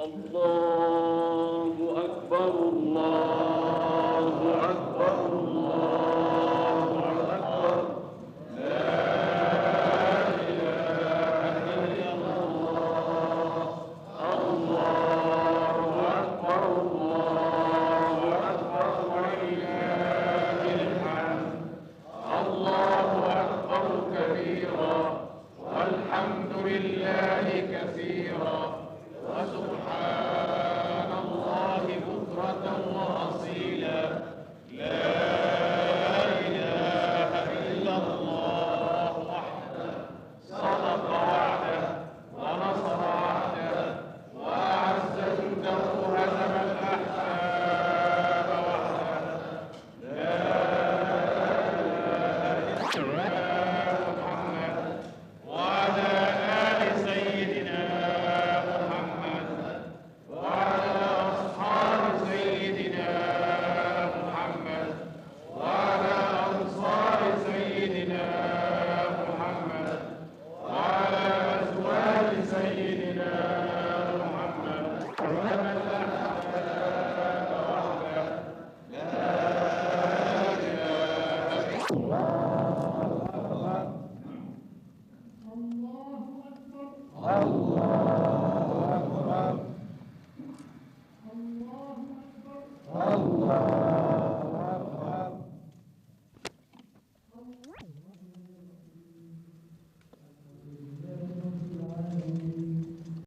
الله أكبر الله أكبر الله أكبر لا إله إلا الله الله أكبر الله أكبر ولله الحمد الله أكبر كبيرا والحمد لله كثيرا وسبحان الله بكرة وأصيلا لا إله إلا الله وحده صدق وعده ونصر عبده وأعز جنده هزم الأحزاب وحده لا إله إلا محمد وعلى آل سيدنا محمد وعلى أصحاب سيدنا محمد وعلى أنصار سيدنا محمد وعلى أزواج سيدنا محمد ومن الأحزاب وحده لا إله إلا الله. الله أكبر الله أكبر الله.